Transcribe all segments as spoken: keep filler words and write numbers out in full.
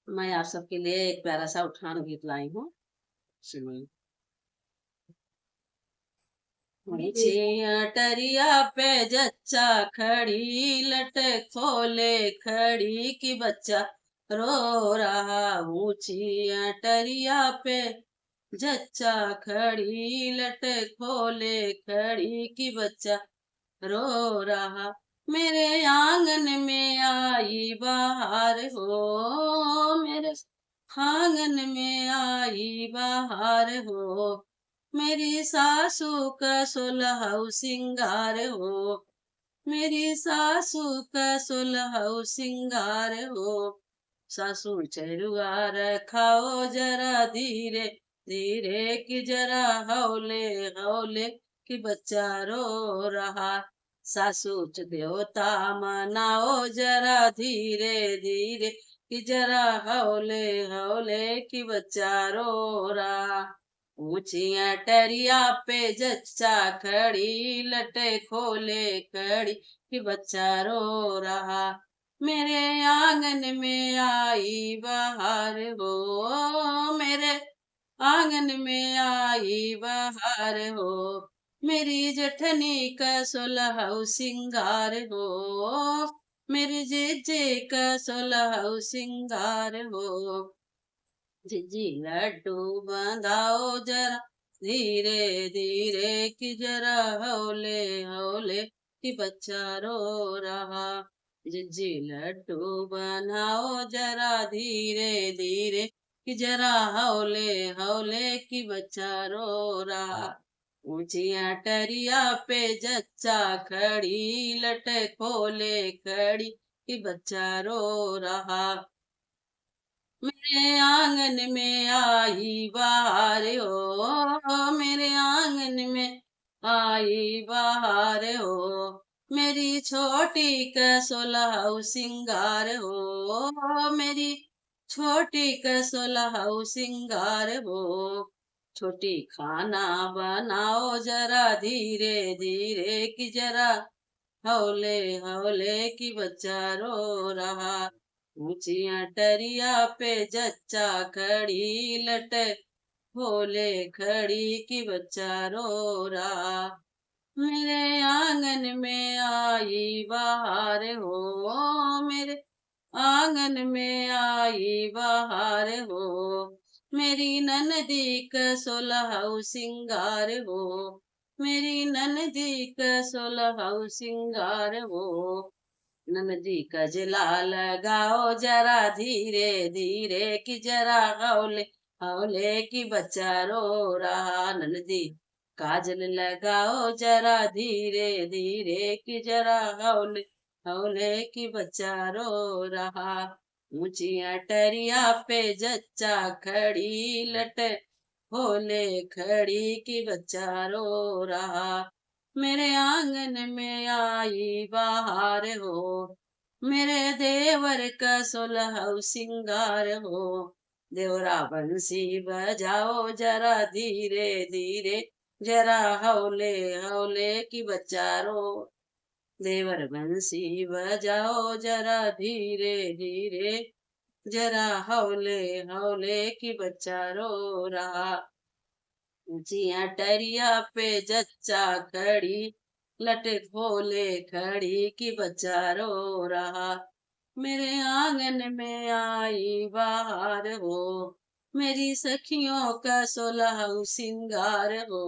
मैं आप सबके लिए एक प्यारा सा उठान गीत लाई हूँ। सुनिए। ऊंची अटरिया पे जच्चा खड़ी, लट खोले खड़ी कि बच्चा रो रहा। ऊंची अटरिया पे जच्चा खड़ी, लट खोले खड़ी कि बच्चा रो रहा। मेरे आंगन में आई बहार हो, मेरे आंगन में आई बहार हो, मेरी सासू का सोलहौ सिंगार हो, मेरी सासू का सोलहौ सिंगार हो। सासू चरुआ रखाओ जरा धीरे धीरे कि जरा हौले हौले कि बच्चा रो रहा। सासू च देवता मनाओ जरा धीरे धीरे कि जरा हौले हौले कि बच्चा रो रहा। ऊंची अटरिया पे जच्चा खड़ी, लटे खोले खड़ी कि बच्चा रो रहा। मेरे आंगन में आई बहार हो, मेरे आंगन में आई बहार हो, मेरी जेठनी का सोलहौ सिंगार हो, मेरी जीजी का सोलहौ सिंगार हो। जीजी लड्डू बंधाओ जरा धीरे धीरे कि जरा हौले हौले कि बच्चा रो रहा। जीजी लड्डू बंधाओ जरा धीरे धीरे कि जरा हौले हौले कि बच्चा रो रहा। ऊंची अटरिया पे जच्चा खड़ी, लटे खोले खड़ी कि बच्चा रो रहा। मेरे आंगन में आई बहार हो, मेरे आंगन में आई बहार हो, मेरी छोटी का सोलहौ सिंगार हो, मेरी छोटी का सोलहौ सिंगार हो। छोटी खाना बनाओ जरा धीरे धीरे कि जरा हौले हौले कि बच्चा रो रहा। ऊंची अटरिया पे जच्चा खड़ी, लटे खोले खड़ी कि बच्चा रो रहा। मेरे आंगन में आई बहार हो, मेरे आंगन में आई बहार हो, मेरी ननदी का सोलहौ सिंगार हो, मेरी ननदी का सोलहौ सिंगार हो। ननदी कजला लगाओ जरा धीरे धीरे कि जरा हौले हौले कि बच्चा रो रहा। ननदी काजल लगाओ जरा धीरे धीरे कि जरा हौले हौले कि बच्चा रो रहा। ऊंची अटरिया पे जच्चा खड़ी, लटे खोले खड़ी कि बच्चा रो रहा। मेरे आंगन में आई बहार हो, मेरे देवर का सोलहौ सिंगार हो। देवरा बंसी बजाओ जरा धीरे धीरे, जरा हौले हौले कि बच्चा रो। देवर बंसी बजाओ जरा धीरे धीरे, जरा हौले हौले कि बच्चा रो रहा। ऊंची अटरिया पे जच्चा खड़ी, लटे खोले खड़ी कि बच्चा रो रहा। मेरे आंगन में आई बहार हो, मेरी सखियों का सोलहौ सिंगार हो,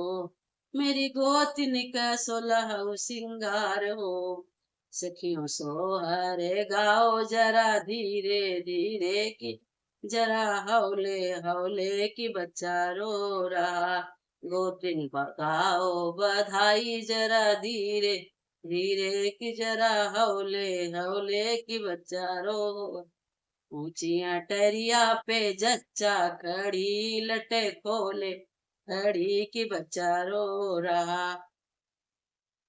मेरी गोतिन का सोलहौ सिंगार हो। सखियों सोहर गाओ जरा धीरे धीरे कि जरा हौले हौले कि बच्चा रो रहा। गोतिन बगाओ बधाई जरा धीरे धीरे कि जरा हौले हौले कि बच्चा रो। ऊंची अटरिया पे जच्चा खड़ी, लटे खोले खड़ी कि बच्चा रो रहा।